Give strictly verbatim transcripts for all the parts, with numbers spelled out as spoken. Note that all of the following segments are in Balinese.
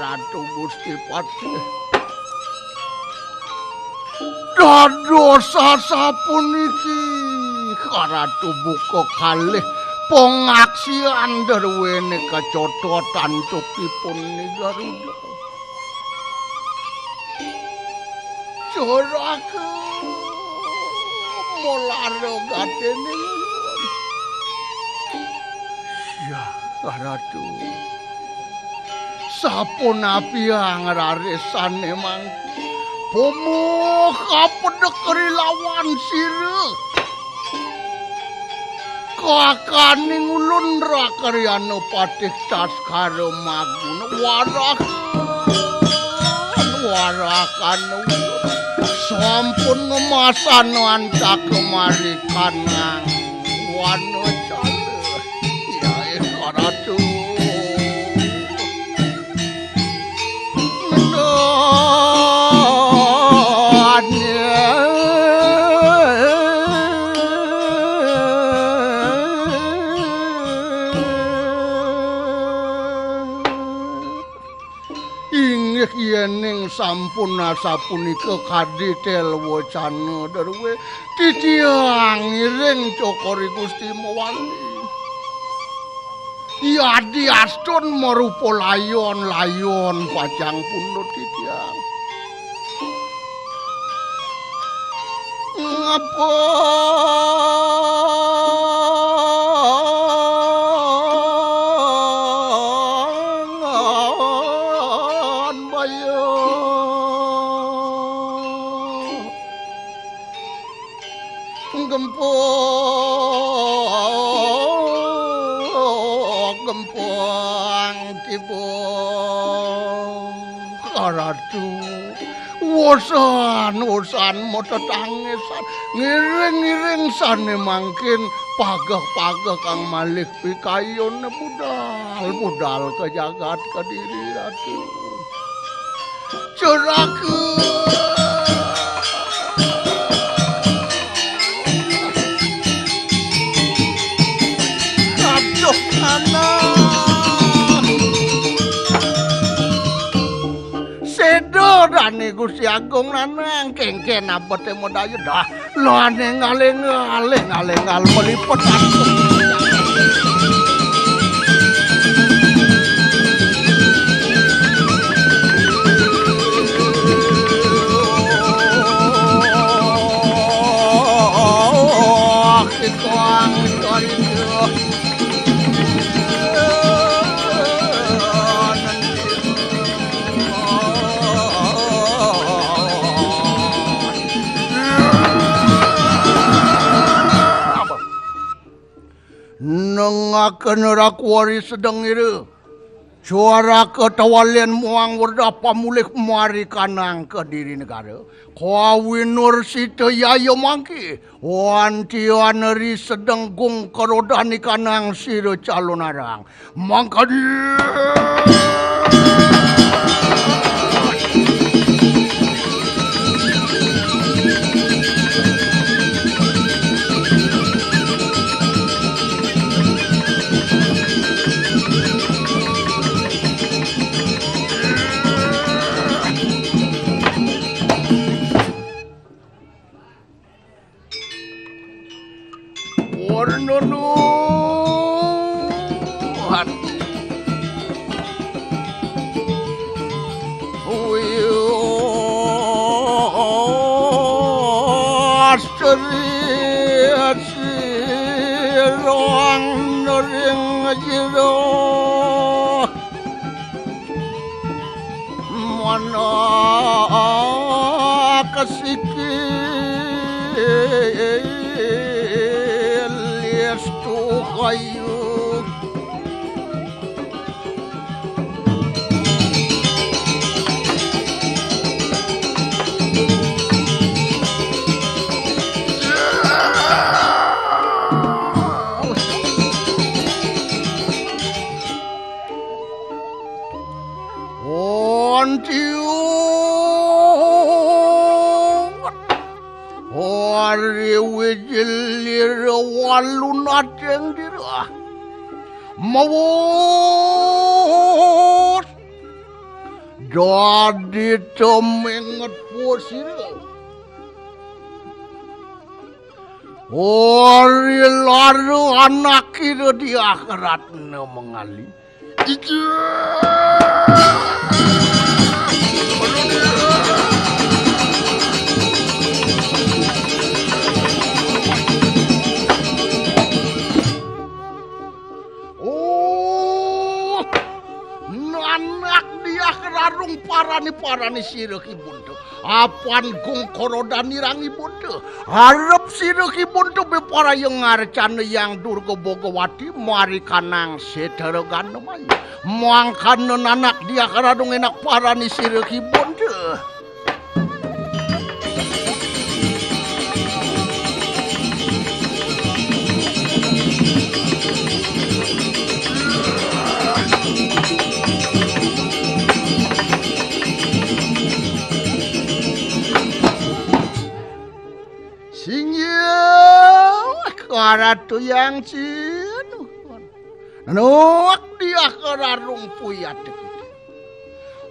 Ratu Gusti Patih. Dados sasapuniki, Ratu buka kalih pangaksian druwene kacotot antukipun Ni Garuda. Soraka molara gatene. Ya, Ratu. Sapunapiang rarisane mangku? Pumuh kapedek rilawan sira. Kakaning ulun Rakriana Patih Taskara Maguna, warakan, warakan ulun. Sampun ngemasan antaka marikanang wana cala. Ya, Ratu. Inggih, yening sampun asapunika kadi telwacana druwe, titiang ngiring cokor I Gusti mawali. Yadiastun marupa layon-layon pacang pundut titiang. Ngapa ngan baya? Gempung, gempung tiba Ratu. Wusan, wusan matetangisan. Ngiring-ngiring sane mangkin pageh-pageh kang malih pikayun budal, budal ka jagat Kediri, Ratu. Ceraka. Aduh, anak. Seda dane Gusti Agung, Nanang, kengken abete madaya dah. Lah, nenggal-enggal, nenggal-enggal melipet aku. Nengaken rakuari sedeng ira. Suara ketawalian muang werdah pamulih marikanang Kediri negara. Kawinursita yaya mangke. Wantian ri sedeng gung kerodanikanang sira calon arang. Mangkadi. Warna nuhan. Wiyu astri sirong nering jero. Mana kesikil liestu kayu. Ontiut. Ari wijilir walun ateng dirah. Mawut. Dadi temenget posira. Ori lara anak kira di akhiratna mengali. Ija. Oh, nanak dia kerarung parani-parani sira Ki Bonda. Apan gong korodan irang Ki Bonda. Arep sira Ki Bonda beparaya ngarcana Yang Durga Bogawati mari kanang setara gandamayu. Mangkana nanak dia kerarung enak parani sira Ki Bonda. Singgih, karatu yang cinu. Nuk dia kerarung puyat.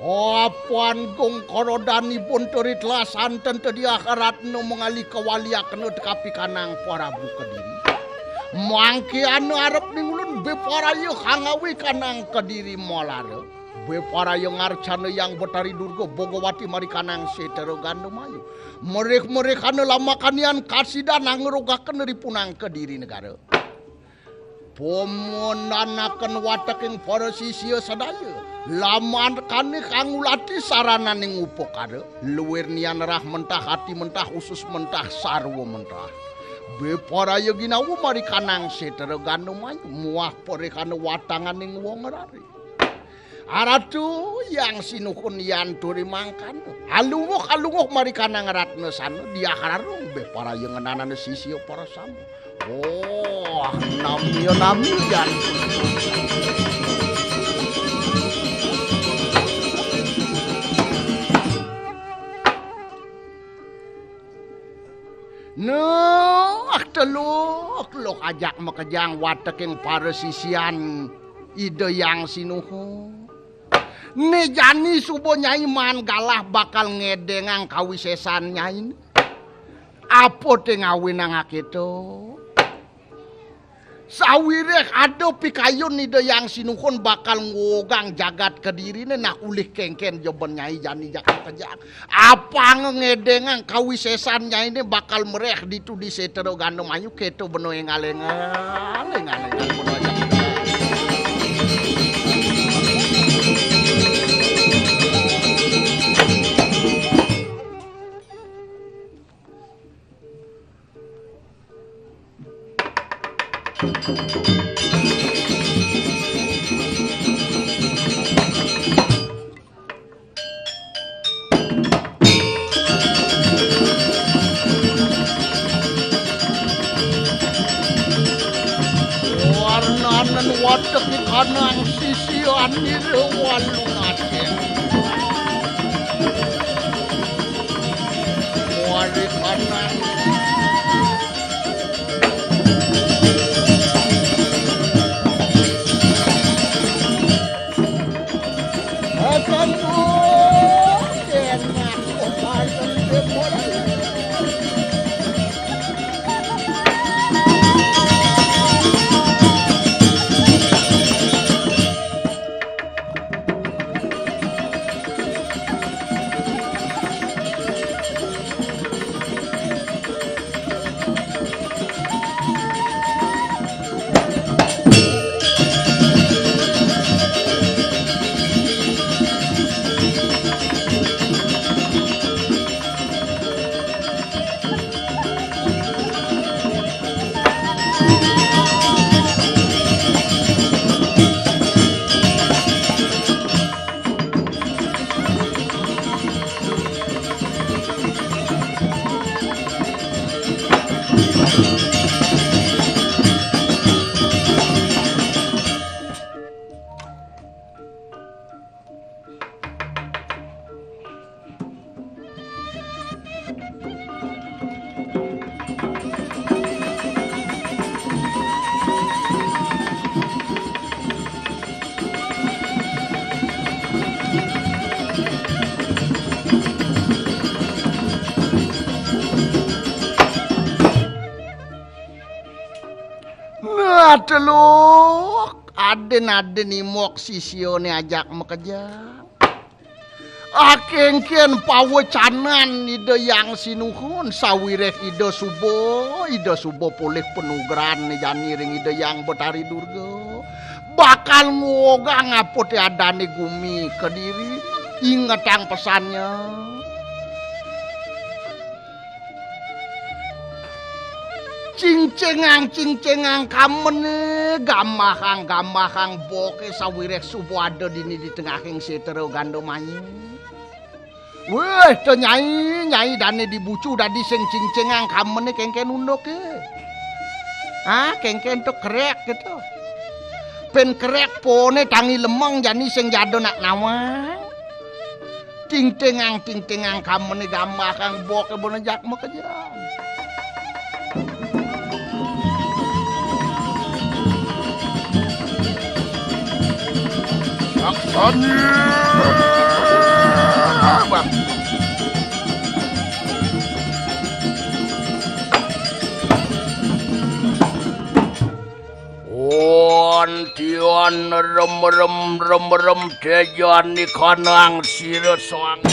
Apan gong korodanipun terit lasanten tediah ratna mengali kawaliakna tekapi kanang Prabu Kediri. Mangke anu arep ningulun beparaya kangawi kanang Kediri malara. Beparaya ngarcana Yang Betari Durga Bogawati mari kanang setara gandamayu. Merih-merihana lamakanian kasidan angrugaken ripunang Kediri negara. Pamundanaken wateking para sisia sadaya. Lamakane kang ulati sarananing upakara, luwir nian rah mentah, ati mentah, usus mentah, sarwa mentah. Beparaya ginawa mari kanang setara gandamayu muah perihana watanganing wong rare. Aratu yang sinuhun yan turi mangkana. Alunguh, alunguh mari kanang ratna sana diahararung beparaya ngenanane sisia para sami. Oh, nami, nami, yan. Nah, teluk, teluk ajak makejang wateking para sisian Ida Yang Sinuhun. Ne jani suba Nyai maan galah bakal ngedengang kawisesan Nyai. Apa te ngawinang aketo? Sawiréh ada pikayun Ida Yang Sinuhun bakal ngwogang jagat Kedirine, nah ulih kengken jaba Nyai jani jak makejang. Apanga ngedengang kawisesan Nyaine bakal mereh ditu di setara gandamayu, keto bena engal-engal, engal-engal bena ajak. Warnanen watek di kanang sisi anire walungaken. Wari kanang. Teluk, aden-aden imok sisiane ajak makejang. Akéngkén pawecanan Ida Hyang Sinuhun sawiréh Ida suba, Ida suba polih panugrahan jani ring Ida Hyang Betari Durga. Bakal nguwugang apa té adané gumi Kediri, ingetang pesannya. Cingcingang, cingcingang kamené, gambahang, gambahang boké sawiréh suba ada dini di tengahing sétra Gandamayu. Wéh, té Nyai, Nyai dané dibucu dadi sing cingcingang kamené kéngkén unduké. Ah, kéngkén to kerék kéto. Pén kerék poné tangi lemeng jani sing jada nak nawang. Tingtingang, tingtingang kamené gambahang boké bana jak makejang. Laksana. Wantian remrem remrem tejani kanang sira sang.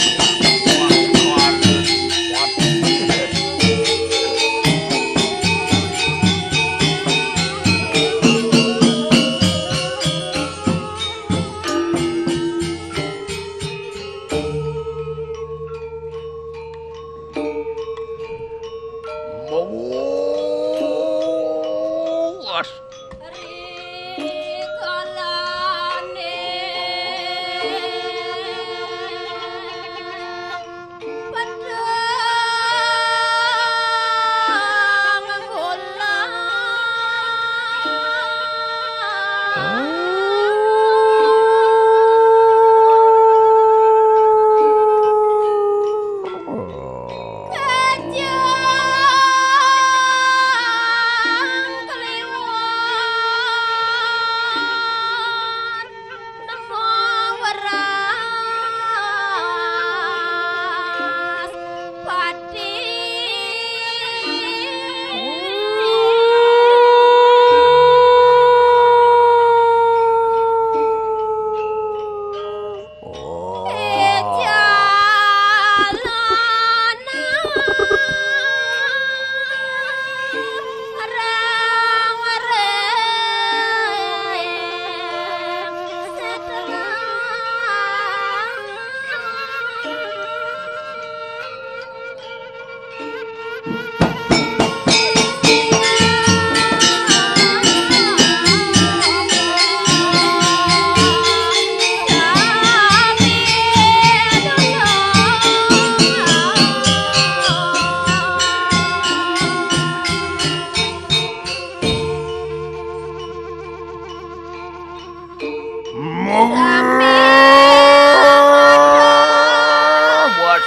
Mawas.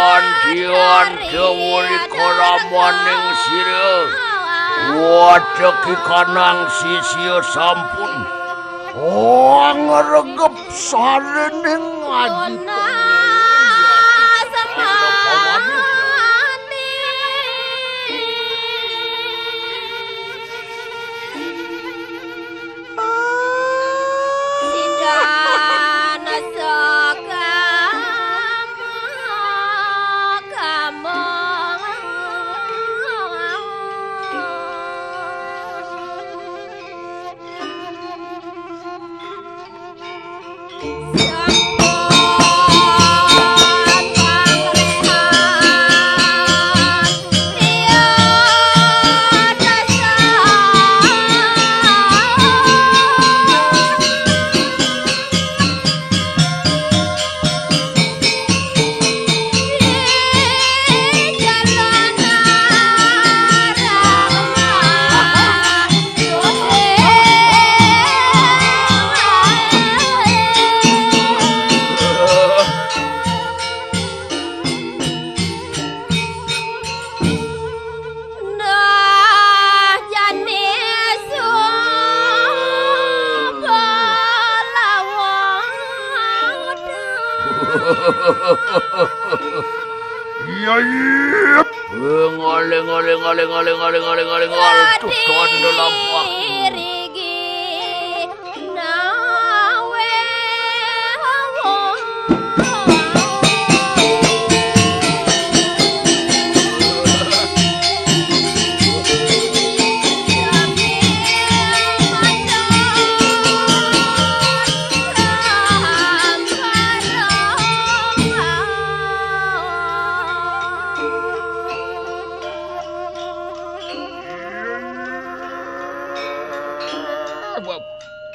Wantian dawuri karamaning sira. Wadaki kanang sisia sampun. Oh, ngregep sarining aji. Nah, jani suba lawang. Iya, iya. Ngalih, ngalih, ngalih, ngalih, ngalih, ngalih, ngalih, ngalih. Tuh, tuh, dalam waktu.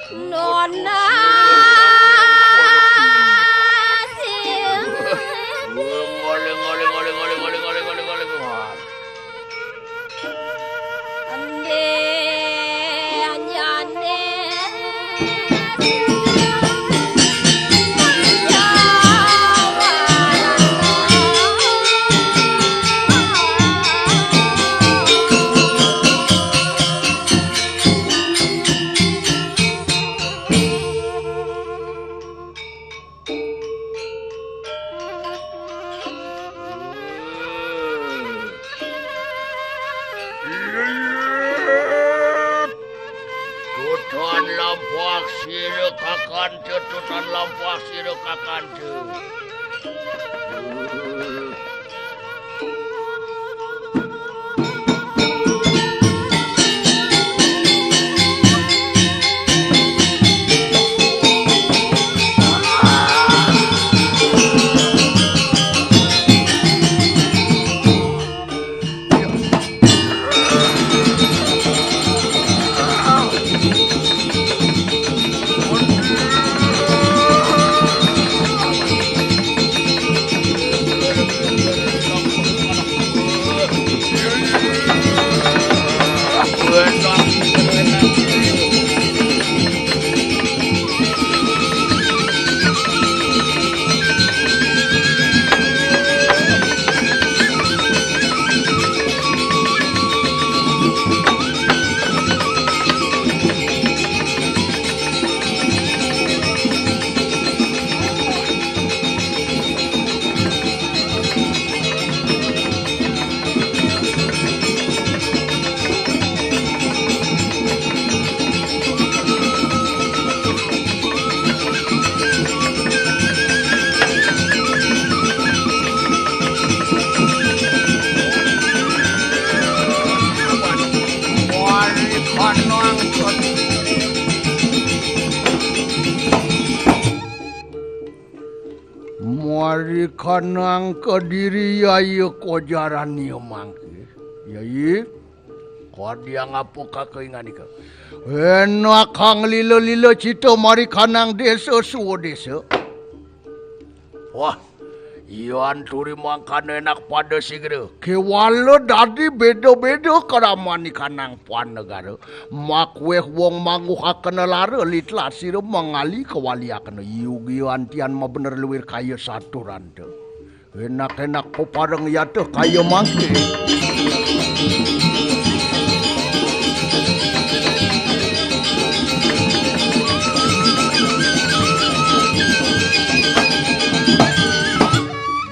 Nona sing. Tutan lampak sira kakanca, tutan lampak sira kakanca. Mari kanang kediri yai kojaran ia mangke. Yai, kadiang apa kakaingan ika? Enak kang lila-lila cita mari kanang desa suwa desa. Wah, iya anturi mangkana enak pada sigra. Kewala dadi beda-beda keraman ikanang pan negara. Makweh wong manguhakana lara litlah sira mangali kawaliakana. Yugi antian mabener luwir kaya saturanta. Enak-enak pepareng yata kaya mangke.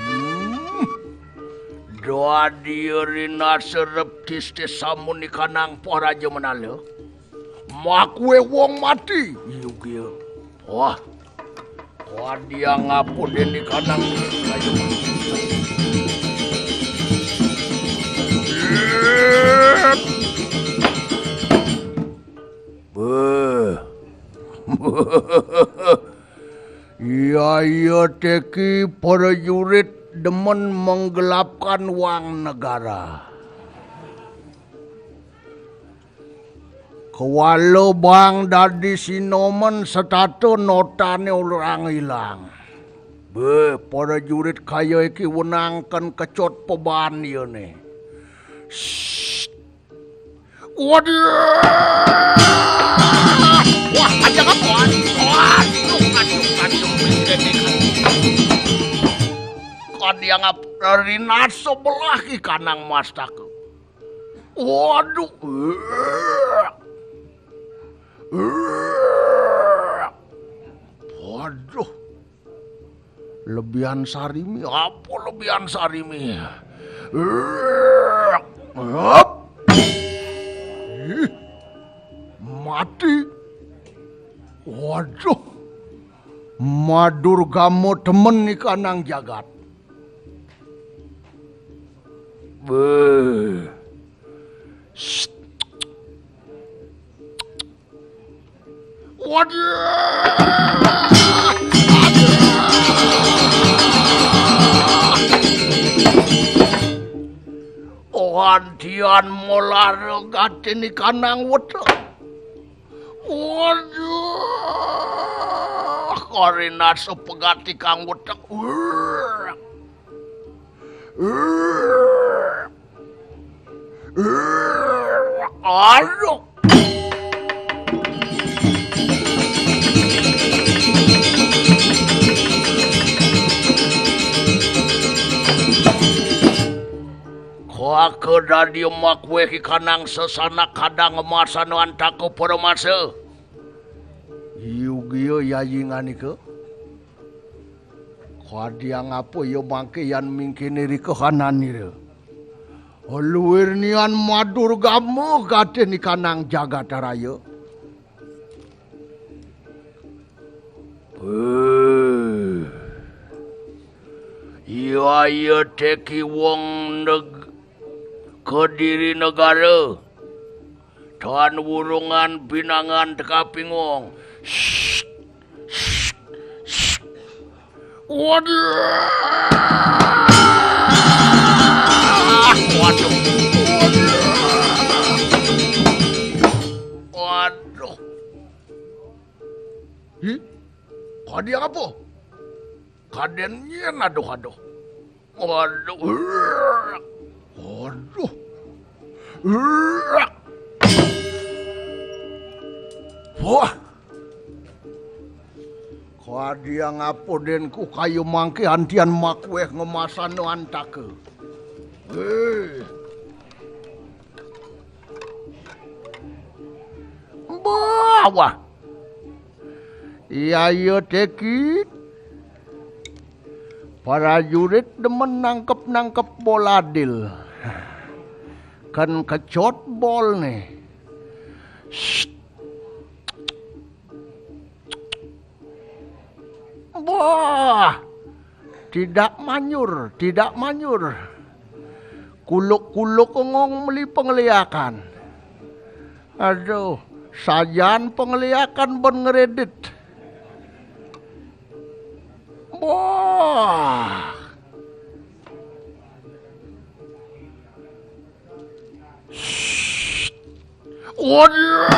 Hmm. Dadi rina serep tistis samun ikanang poraja menala. Makwe wong mati. Yugia. Wah. Wadiang apa deni kanang. Beuh. Iya, iya, teki prajurit demen menggelapkan wang negara. Kewala bang dadi sinomen setata notane orang ilang. Beuh, prajurit kaya iki wenangken kecut peban iyane. Waduh! Wah, ada apa? Waduh, waduh, waduh. Kadiang apa? Rina sebelah ki kanang mastaka. Waduh. Waduh. Lebihan sarimi, apa lebihan sarimi? Hup. Ih, mati. Waduh. Madurgama temen ni kanang jagat. Beuh. Waduh. Antian molar gati ni kanang weteng. Waduh, karina sepegati kang weteng. Aduh. Kake dadi makuweh ikanang sesana kadang masanoan taka paramasa. Yugia yayi nganika. Kadiang apa ya mangke yan mingkene rika hananira. Luir nian madurgama gatih ni kanang jagat raya. Beuh. Iya, iya teki wong neg-, Kediri negara. Tan wurungan binangan teka pingong. Waduh. Waduh. Waduh. Ih, kadiang apa? Kaden nyen, aduh, aduh. Waduh. Waduh. Wah. Kadiang apa denku kaya mangke antian makuweh ngemasana antaka. Heh. Bah, wah. Iya, iya, teki. Prajurit demen nangkep-nangkep boladil. Kan kecot bolne. Sst. Bah, tidak manjur, tidak manjur. Kuluk-kuluk ngong meli pengeliakan. Aduh, sajan pengeliakan ben ngeredit. Wah. Waduh.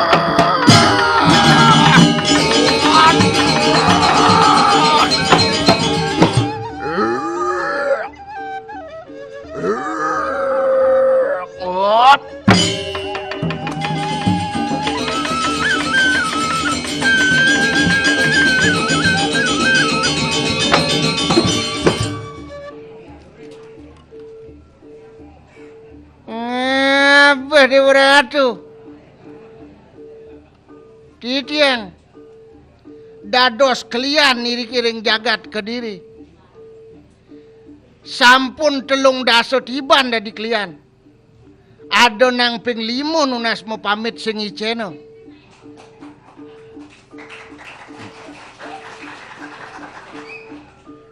Ngabeh Dewa Ratu. Titiang dados kelian iriki ring jagat Kediri. Sampun telung dasa tiban dadi kelian. Ada nang ping lima nunas mapamit sing icena.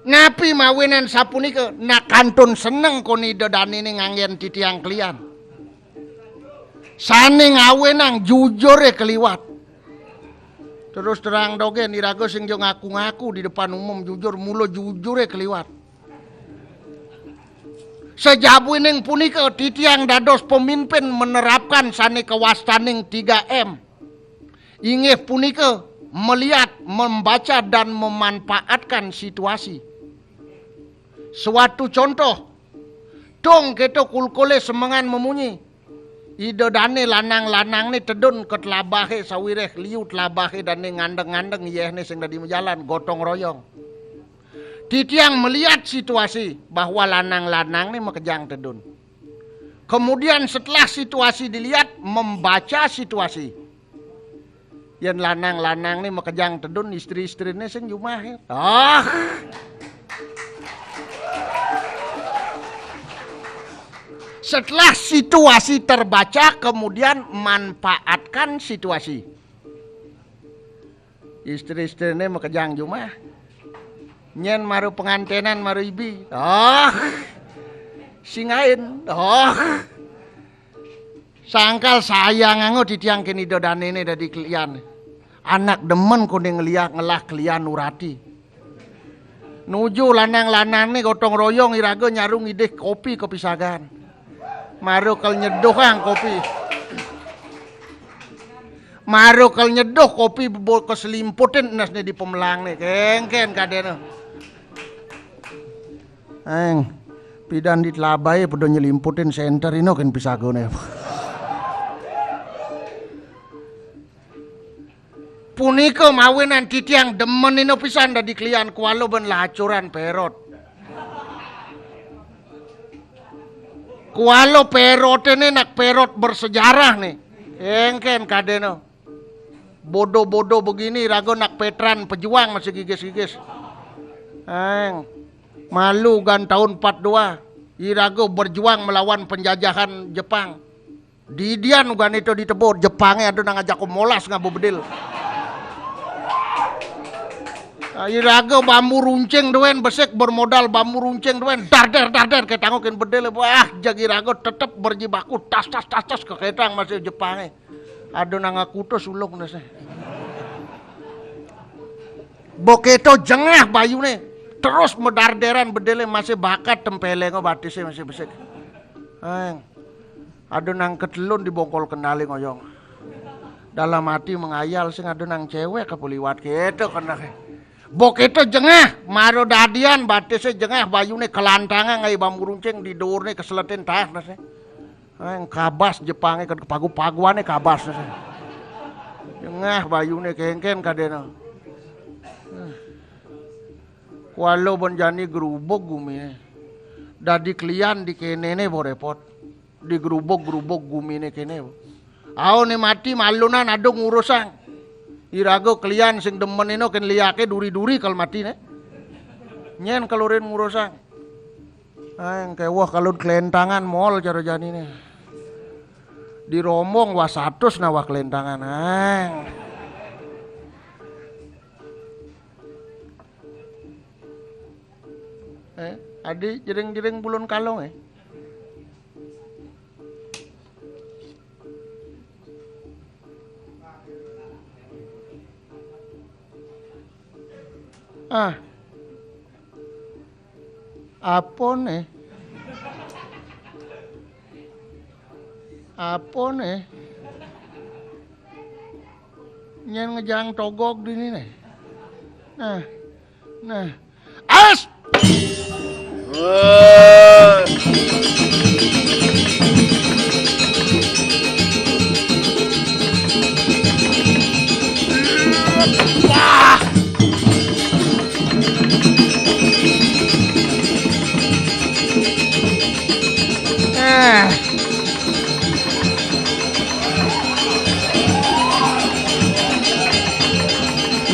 Napi mawinan sapunika? Nak kantun seneng koni Ida Danene nganggen titiang kelian. Sane ngawinang jujure keliwat. Terus terang dogen, iraga sing ja ngaku-ngaku di depan umum jujur, mula jujure keliwat. Sajabuining punika titiang dados pemimpin menerapkan sane kawastaning tiga M. Inggih punika melihat, membaca, dan memanfaatkan situasi. Suatu contoh, dong keto kulkule semengan memunyi. Ida dane lanang-lanangne tedun ka tlabahe sawireh liu tlabahe dane ngandeng-ngandeng yehne sing dadi majalan, gotong royong. Titiang melihat situasi bahwa lanang-lanangne makejang tedun. Kemudian setelah situasi dilihat, membaca situasi. Yen lanang-lanangne makejang tedun, istri-istrine sing jumahe. Ah. Setelah situasi terbaca, kemudian manfaatkan situasi. Istri-istrine makejang jumah. Nyen maru pengantenan maru ibi. Oh. Singain. Oh. Sangkal sayang ango titiang keni dodanene dadi kelian. Anak demen kone ngeliak ngelah kelian urati. Nuju lanang-lanangne gotong royong iraga nyaru ngidih kopi kepisagan. Maru kal nyeduhang kopi. Maru kal nyeduh kopi bebo keselimputin enesne di pemelangne. Kengken kadena. Eng, pidan di telabahe pada nyelimputin senter ino ken pisagane. Punika mawinan titiang demen ino pisan dadi kelian kuala ben lacuran perot. Kuala perotene nak perot bersejarah nih. Engken kadena. Bodoh-bodoh begini raga nak petran pejuang masih gigis-gigis. Eng. Malu gan tahun empat dua. Iraga berjuang melawan penjajahan Jepang. Didian ugan itu ditebut Jepange ada nang ajak molas ngabo bedil. Ah, iraga bambu runcing duen besik bermodal bambu runcing duen darder darder ke tangukin bedil. Wah, jag iraga tetep berjibaku tas tas tas tas ke ketang masih Jepange. Ada nang akutus ulung nase. Boketo jengah bayune terus medarderan bedile masih bakat tempelengo batise masih besik. Eng. Ada nang ketelun di bongkol kendali ngoyong. Dalam hati mengayal sing ada nang cewek apa liwat gitu kena. Boketo jengah, maro dadian batise jengah bayune kelantangan ngai bambu runcing di durne keseletin tas nase. Eng kabas Jepange kan kepagu-paguane kabas nase. Jengah bayune kengken kadena. Kuala ben jani gerubug gumine. Dadi kelian di kenene bo repot. Di gerubug-gerubug gumine kene bo. Aone mati malunan ada ngurusang. Iraga kelian sing demen ino ken liake duri-duri kal matine. Nyen kalurin ngurusang. Eng keweh kalun kelentangan mol cara janine. Di rombong wah satus nawah kelentangan. Eng. Eh, adi jering-jering bulun kalong eh. Ah. Apone? Apone? Nyen ngejang togog dini ne. Nah. Nah. As! Wah! Eh.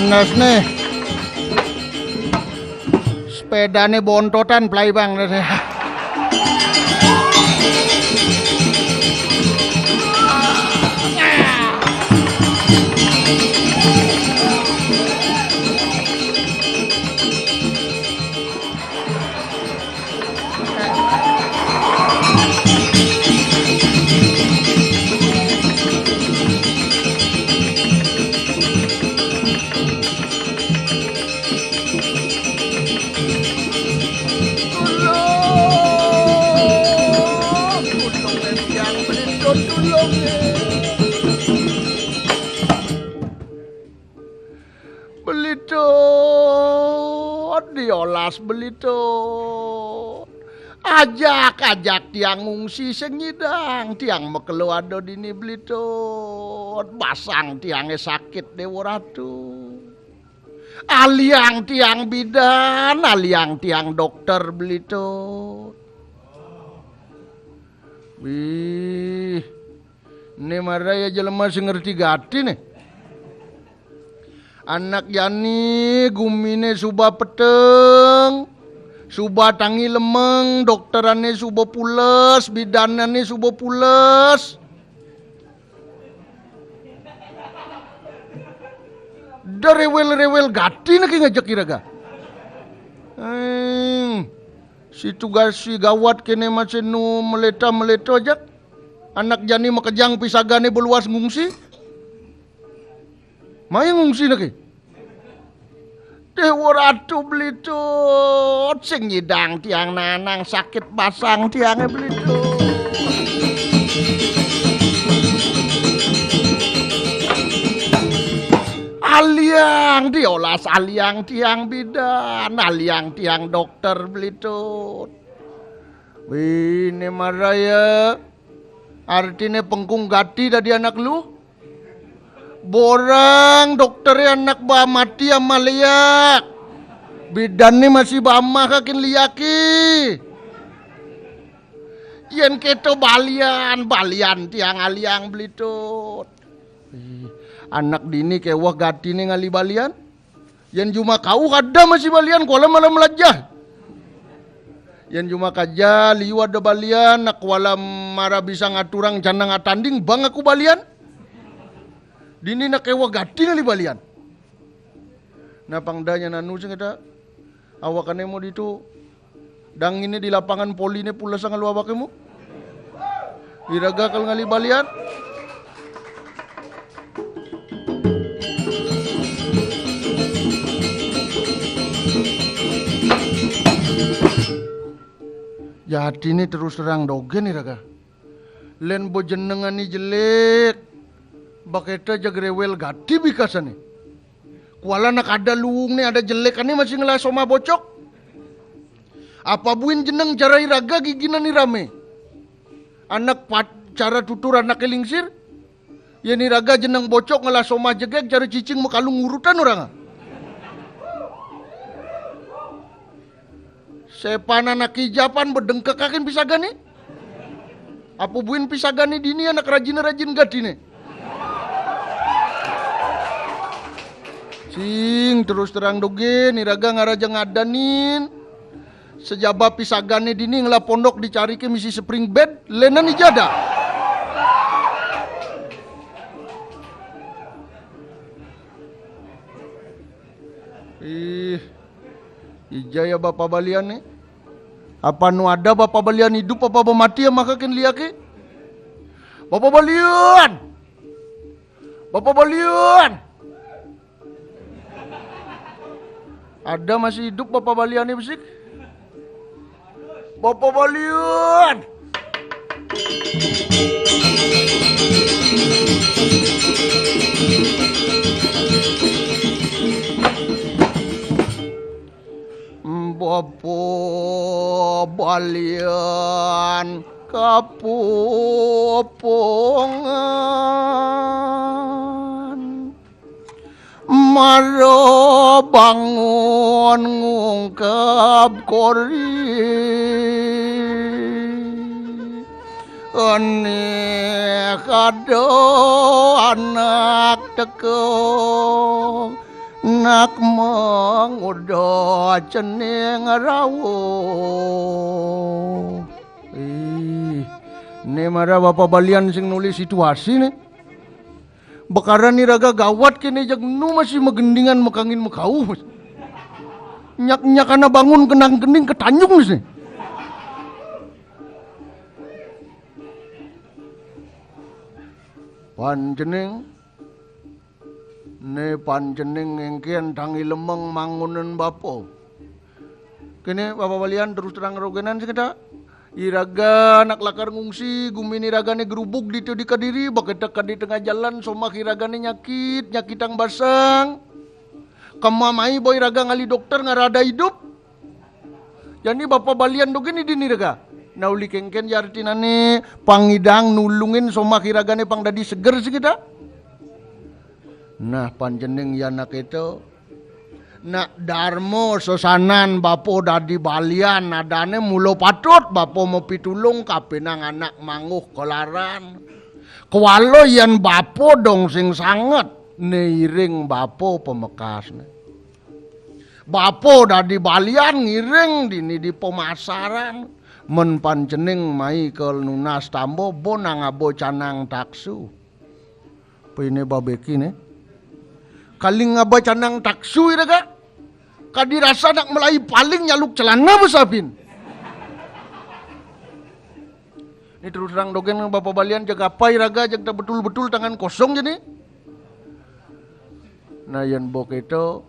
Nes nih. Sepedane bontotan play bang. Tulung, tulung, yang beli tulung. Belitut, diolas belitut. Ajak-ajak tiang ngungsi sing nyidang, tiang makelo ada dini belitut. Basang tiange sakit Dewa Ratu. Aliang tiang bidan, aliang tiang dokter belitut. Wih, ne maraya jelema sing ngerti gati ne. Anak jani gumine suba peteng. Suba tangi lemeng, dokterané suba pules, bidananné suba pules. Da réwél-réwél gati né ki ngajak iraga. Éng, si tugas si gawat kéné masih nu meléta-meléta ajak. Anak jani makejang pisagané beluas ngungsi. Mai ngungsi né ki. Déwa Ratu Belitut, sing nyidang tiang nanang sakit basang tiangé Belitut. Aliang diolas, aliang tiang bidan, aliang tiang dokter Belitut. Wih, né maraya. Artiné pengkung gati dadi anak lu. Borang dokteré anak ba mati ama léak. Bidanné masih ba amah kakin liaki. Yén kéto balian, balian tiang aliang Belitut. Ih, anak dini kéweh gatiné ngalih balian. Yén jumah kauh ada masih balian, kuala mara malajah. Yén jumah kaja liu ada balian, nak kuala mara bisa ngaturang canang atanding, bang aku balian. Dini nak kéweh gati ngalih balian. Nah, pang da nyan anu sing éta. Awakané mau ditu. Dang ini di lapangan poliné pulesang lu awaké mu. Iraga kal ngalih balian. Jati né terus terang dogén iraga. Lén bejenengané jelék. Bakéta jag réwél gati bikasané. Kuala nak ada luungné, ada jelékané masih ngelah somah bocok. Apa buin jeneng cara iraga giginané ramé. Anak pat, cara tutur anaké lingsir. Yén iraga jeneng bocok ngelah somah jegég cara cicing makalung urutan oranga. Sépanan aki japan bedengkekakin pisagané. Apa buin pisagané dini anak rajin-rajin gatiné. Sing terus terang dogén, iraga ngaraja ngadanin. Sejaba pisagané dini ngelah pondok dicariké misi spring bed, lénan ijada. Ih, ija ya bapa balian nih. Apa nu ada bapa balian idup apa ba mati ya makakin liaki? Bapa balian. Bapa balian. Ada masih idup bapa balian nih besik? Bapa balian. Bapa balian kapupungan. Mara bangun ngungkep kori. Ené kada anak teka nak manguda cening rawuh. Ih, né mara bapa balian sing nulis situasi né. Bekaran iraga gawat kéné jag nu masih magendingan makangin makauh. Nyak-nyak ana bangun kenang kening ketanjung sih. Panjening, né panjening ngéngkén tangi lemeng mangunen bapa. Kéné bapa balian terus terang rogenan sing éta. Iraga nak lakar ngungsi, gumin iragané gerubug ditu di Kediri, baketek ka di tengah jalan, somah iragané nyakit, nyakitang basang. Kema mai ba iraga ngalih dokter ngarada idup. Jani bapa balian dogén idin iraga. Nah, uli kéngkén ja artinané, pangidang nulungin somah iragané pang dadi seger sing éta. Nah, panjening ya anak itu. Nak darma sesanan bapa dadi balian adané mula patut bapa mapitulung kapining anak manguh kalaran. Kuala yén bapa dong sing sanget né iring bapa pamekasné. Bapa dadi balian ngiring dini di pamasaran. Men pan cening mai ka nunas tamba, bo nang aba canang taksu. Apa ini babeki ne? Kali ngaba canang taksu iraga. Kadi rasa nak melai paling nyaluk celana besapin. Ini terus terang dogén bapa balian, jeg apa iraga, jeg tak betul-betul tangan kosong jadi. Nah, yen bok itu,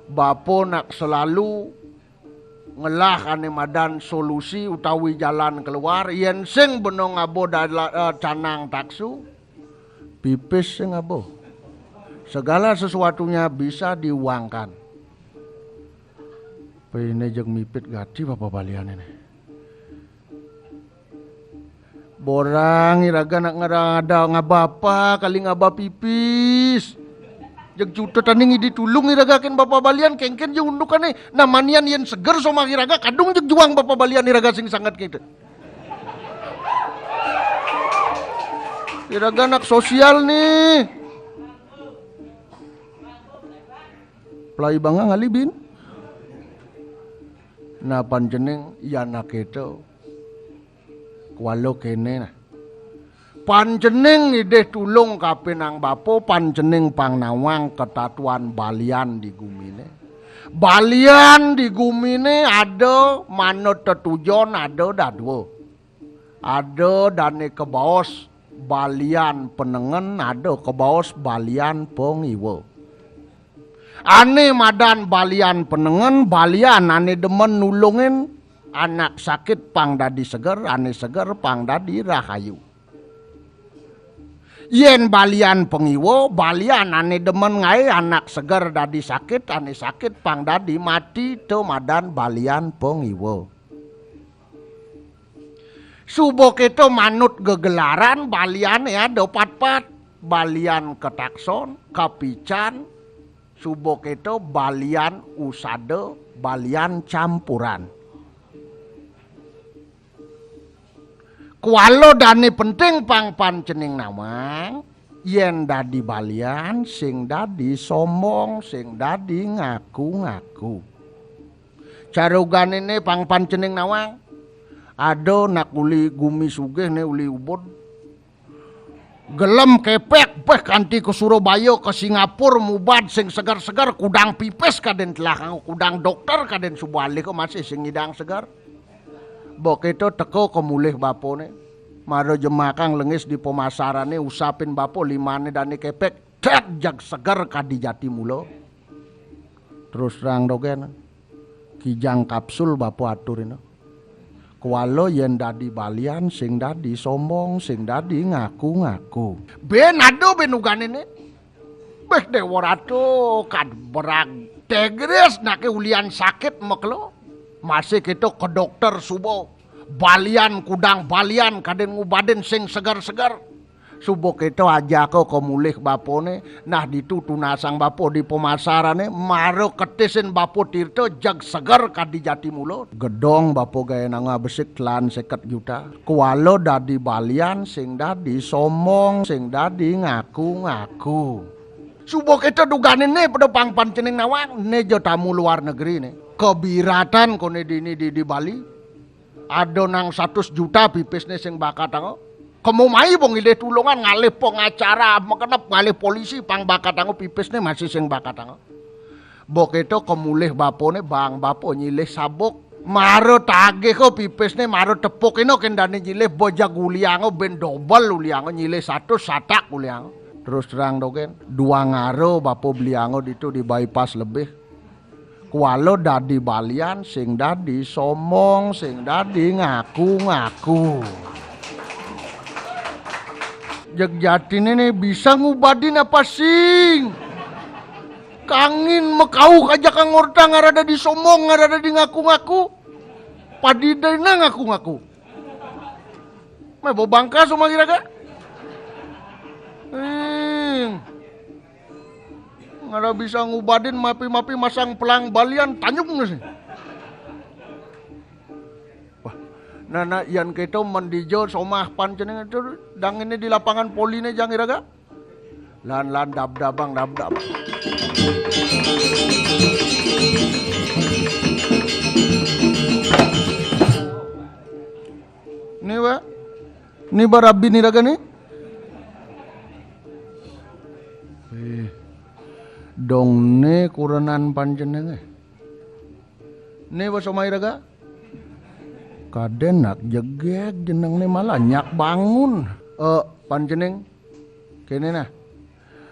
bapa nak selalu ngelah ane madan solusi utawi jalan keluar, yen sing bena ngaba dala-, eh, canang taksu, pipis sing ngaba. Segala sesuatunya bisa diuangkan. Pene jeg mipit gati bapa balian ini. Borang iraga nak ngara ada ngaba apa, kali ngaba pipis. Jeg cutet aning idi tulung iraga ken bapa balian, kengken je undukane. Nah, manian yen seger somah iraga, kadung jeg juang bapa balian iraga sing sangat kita. Iraga nak sosial nih. Pelai banga ngalih bin. Nah, pan cening, ya nak itu. Kuala kene nah. Pan cening ngidih tulung kapinang bapa, pan cening pang nawang katatuan balian di gumine. Balian di gumine ada manut tetujon, ada dadua. Ada dane kabaos balian panengen, ada kabaos balian pangiwa. Ane madan balian panengen, balian ane demen nulungin anak sakit pang dadi seger, ane seger pang dadi rahayu. Yen balian pangiwa, balian ane demen ngae anak seger dadi sakit, ane sakit pang dadi mati, to madan balian pangiwa. Suba keto manut gegelaran, baliane ada patpat. Balian katakson, kapican, suba keto balian usada, balian campuran. Kuala dane penting pang pan cening nawang, yen dadi balian, sing dadi sombong, sing dadi ngaku-ngaku. Cara uganene pang pan cening nawang, ada nak uli gumi sugih ne uli ubud. Gelem kepek, beh kanti ka Surabaya, ka Singapura, mubad sing segar-segar, kudang pipis kaden telah nganggo, kudang dokter kaden suba alih ka masih sing ngidang segar. Bok itu teka ka mulih bapane. Mara jemakang lengis di pemasarane, usapin bapa limane dane kepek, tet, jag seger kadi jati mula. Terus terang dogen. Kijang kapsul bapa aturina. Kuala yen dadi balian, sing dadi sombong, sing dadi ngaku-ngaku. Ben ada ben uganene. Beh, Dewa Ratu, kad berag. Tegris nake ulian sakit mekelo. Masih kita ke dokter suba. Balian kudang balian kaden ngubadin sing segar-segar. Suba kita ajaka ka mulih bapane, nah ditu tunasang bapa di pemasarane, mara ketisin bapa tirta, jag seger kadi jati mula. Gedong bapa gaenanga besik telan seket juta. Kuala dadi balian, sing dadi sombong, sing dadi ngaku-ngaku. Suba kita duganene pada pang pan cening nawang, ne ja tamu luar negeri ne. Kebiratan kone dini di, di Bali. Ada nang satus juta pipisne sing bakatanga. Kemu mai bo ngilih tulungan, ngalih pengacara, makenep ngalih polisi, pang bakatanga pipisne masih sing bakatanga. Bo keto ka mulih bapane, bang bapa nyilih sabuk. Mara tagih ka pipisne, mara tepukina ken dane nyilih, bo jag ulianga, ben dobel ulianga, nyilih satus satak ulianga. Terus terang dogen, duang ara bapa belianga ditu di bypass lebih. Kuala dadi balian, sing dadi sombong, sing dadi ngaku-ngaku. Jeg jatine ne bisa ngubadin apa sing? Kangin makauh aja kang orta, ngara dadi sombong, ngara dadi ngaku-ngaku. Padi dina ngaku-ngaku. Meh bobangka sumagiraga. Hmm. Ngara bisa ngubadin mapi-mapi masang pelang balian, tanyuk nggak sih? Wah, nana yan keto mendija somah pan cening itu dang ini di lapangan poline jang iraga. Lan, lan, dab, dabang, dab, dab. Ni, Wa. Ni barabi ni raga ni. Eh, dong ni kurenan panjenengan. Ni, Wa, somai raga. Kaden nak jegeg jeneng ni malah nyak bangun. Eh, panjeneng. Kene nah.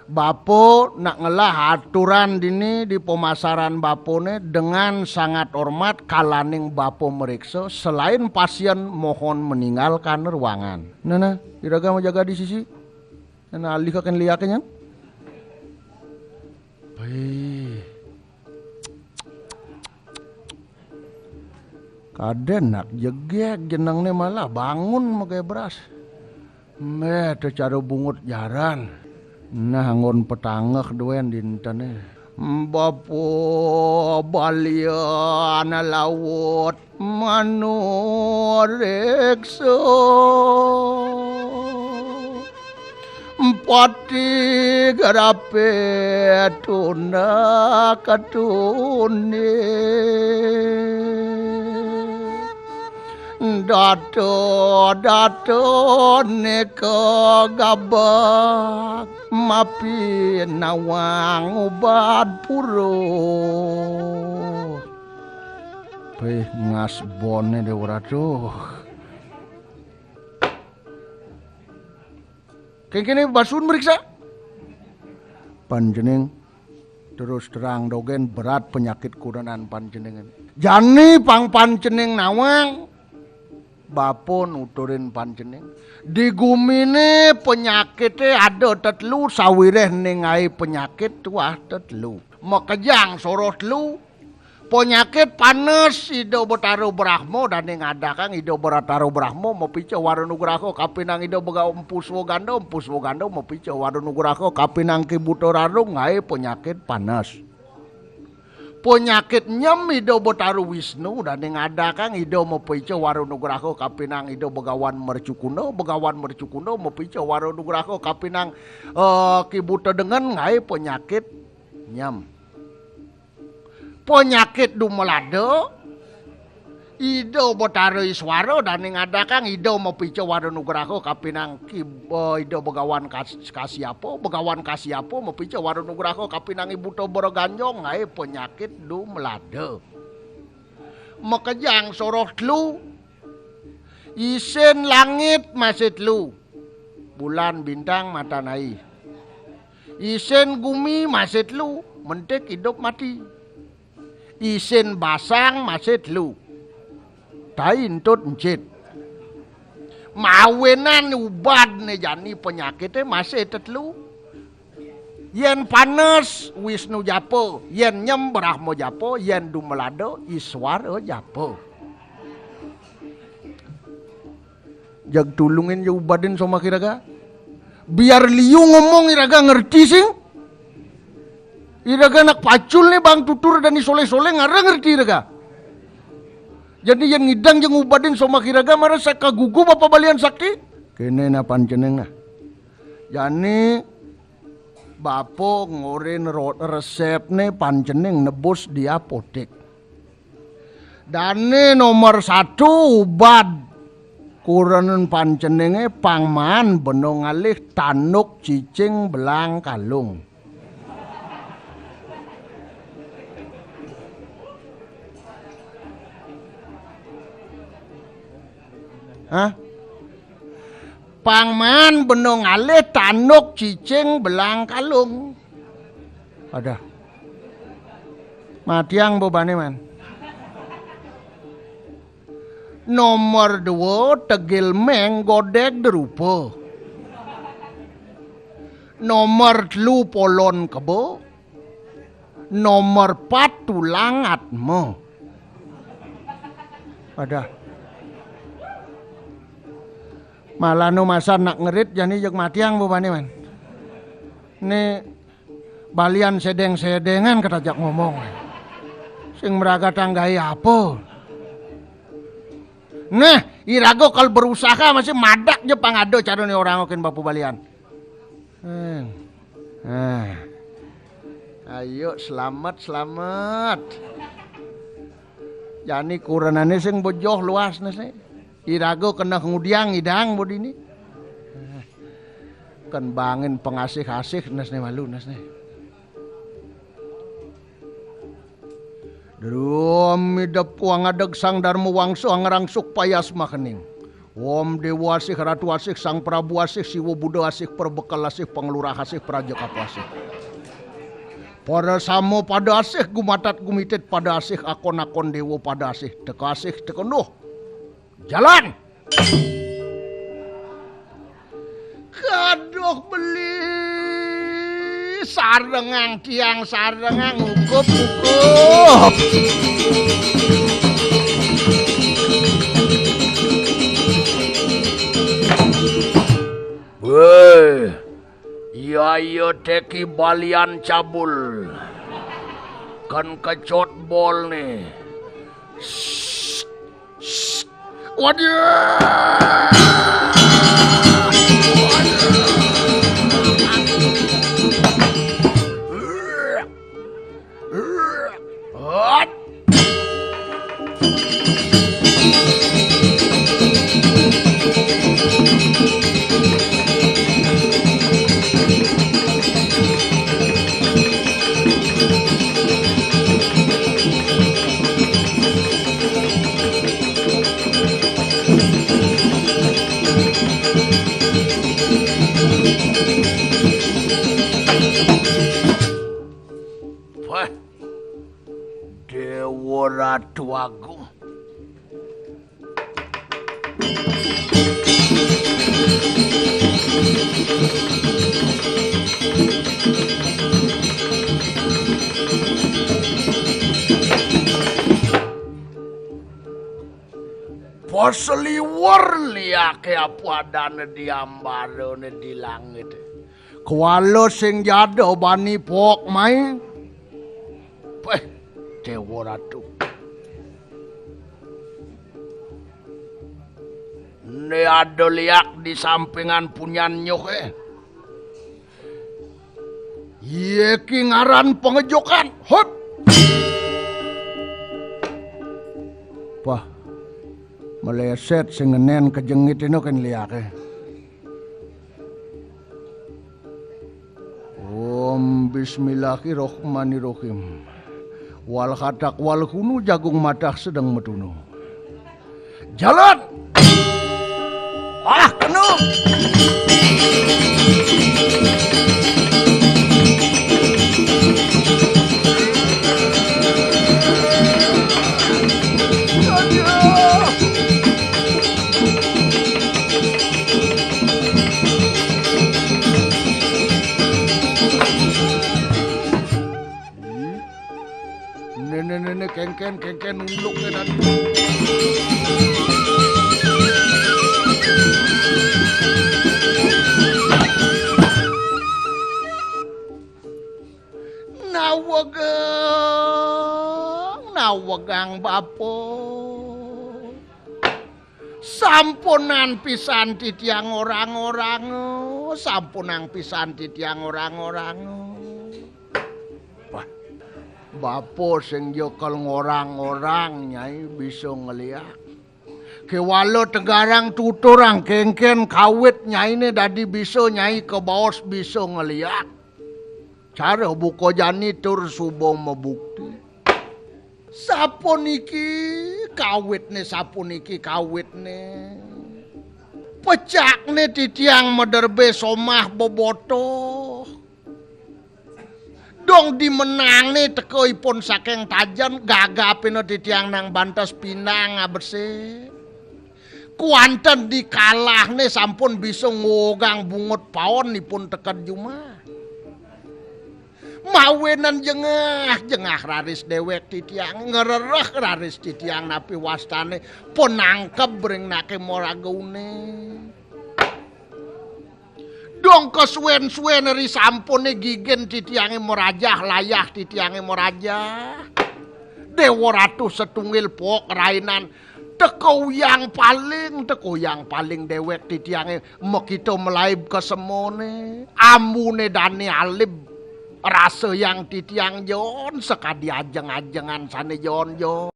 Bapo nak ngelah aturan dini di pemasaran bapone dengan sangat hormat kalaning bapo meriksa selain pasien mohon meninggalkan ruangan. Nah, nah, iraga mau jaga di sisi. Nah, alih kaken liake nyan. Baik. Kaden nak jegeg jenengne malah bangun megai beras. Meh, te cara bungut jaran. Nah, anggon petangeh duen dintene. Bapa balian laut manureksa. Pati garape tuna katune. Dato, dato neka gabak mapi nawang ubad pura. Peh ngas bone Dewa Ratu. Kengkene basun meriksa. Panjeneng terus terang dogen berat penyakit kurenan panjenengan. Jani pang panjeneng nawang bapa nuturin panjeneng. Di gumine penyakite ada tetelu sawireh ningai penyakit tuah tetelu. Makejang soroh telu. Panyakit panes Ida Betara Brahma dane ngadakang Ida Betara Brahma mapica wara nugraha kapinang Ida Bega-, Empu Swaganda, Empu Swaganda mapica wara nugraha kapinang Ki Buta Rarung ngae panyakit panes. Panyakit nyem Ida Betara Wisnu dane ngadakang Ida mapica wara nugraha kapinang Ida Begawan Mercukuna, Begawan Mercukuna mapica wara nugraha kapinang, eh, Ki Buta Dengan ngae panyakit nyem. Panyakit dumelada, Ida Betara Iswara dane ngadakang Ida mapica wara nugraha kapinang Ki-, eh, Ida Begawan Kas-, Kasiapa, Begawan Kasiapa mapica wara nugraha kapinang Ibuta Baraganjong ngae panyakit dumelada. Makejang soroh telu, isin langit masih telu. Bulan, bintang, matan ai. Isin gumi masih telu, mentik idup mati. Isin basang masih telu. Tai entut encit. Mawinan ubadne jani panyakite masih tetelu. Yen panes Wisnu japa, yen nyem Brahma japa, yen dumelada Iswara japa. Jag tulungin ja ubadin somak iraga. Biar liu ngomong iraga ngerti sing. Iraga nak pacul ne bang tutur dani soleh-soleh ngara ngerti iraga. Jadi yen ngidang ja ngubadin somak iraga mara saka gugu bapa balian sakti. Kene na panjeneng nah. Jani bapa ngorin ro-, resepne panjeneng nebus di apotek. Dane nomor satu ubad kurenan panjenenge pang maan bena ngalih tanduk cicing belang kalung. Hah? Pang maan bena ngalih tanduk cicing belang kalung. Adah. Matiang bebane, man. Nomor dua, tegil meng godeg derupa. Nomor telu, polon kebo. Nomor pat, tulang atma. Adah. Malah nu masan nak ngerit jani jeg matiang bebane, man. Ni balian sedeng-sedengan katajak ngomong. Sing meragatang gae apa? Nah, iraga kal berusaha masih madak ja pang ada carane orang okin bapu balian. Hmm. Nah. Ayo, slamet, slamet. Jani kurenané sing bejoh luas né sih. Iraga kena ngudiang idang bodini. Kan bangin pengasih-asih nes né malu nes né. Drum idep wangadeg Sang Darma Wangsa angrangsuk payas makening. Om Dewa asih, Ratu asih, Sang Prabu asih, Siwa Buddha asih, Perbekal asih, Pengelurah asih, Praja Kapuh asih. Para sama pada asih, gumatat gumitit pada asih, akon-akon dewa pada asih, teka asih, teka enduh. Jalan. Kaduh beli, sarengang tiang, sarengang ukup-ukup. Woi, iya, iya, teki balian cabul. Kan kecot bol nih. Waduh. Wah, Dewa Ratu Agung. Paseliwer liake apa adane di ambarane di langit. Kuala sing jada bani pok mai. Peh, Dewa Ratu. Ne ada liak di sampingan punyan nyuh, eh. Ye ki ngaran pengejokan. Hop. Pah. Meleset sing ngenen kejengit ino kan liak, eh. Om Bismillahirrahmanirrahim. Wal khatak wal hunu jagung matah sedang metunu. Jalan. Ah, kenu. Nene-nene kengken, kengken nunduk ke tadi. Nawegang, nawegang bapa. Sampunan pisan titiang orang-orang, sampunang pisan titiang orang-orang. Wah, bapa sing jekel ngorang-ngorang, Nyai, bisa ngeliak. Kewala tegarang tuturang kengken kawit Nyaine dadi bisa, Nyai, kebaos bisa ngeliak. Cara buka jani tur suba mabukti. Sapuniki kawitne, sapuniki kawitne. Pecakne titiang maderbe somah bebotoh. Dong dimenangne teka ipun saking tajen, gagapina titiang nang bantes pinang abesik. Kuanten dikalahne sampun bisa ngogang bungut paon ipun teked jumah. Mawinan jengah, jengah raris dewek titiang, ngrereh raris titiang napi wastane penangkeb ring nake maragune. Dong kasuwen-suwen ri sampune gigen titiange marajah, layah titiange marajah. Dewa Ratu Setunggil Pok Rainan teka uyang paling, teka uyang paling dewek titiange makita malaib ka semone, ambune dane alib. Rasa yang titiang jon sakadi ajeng-ajengan sane jon-jon.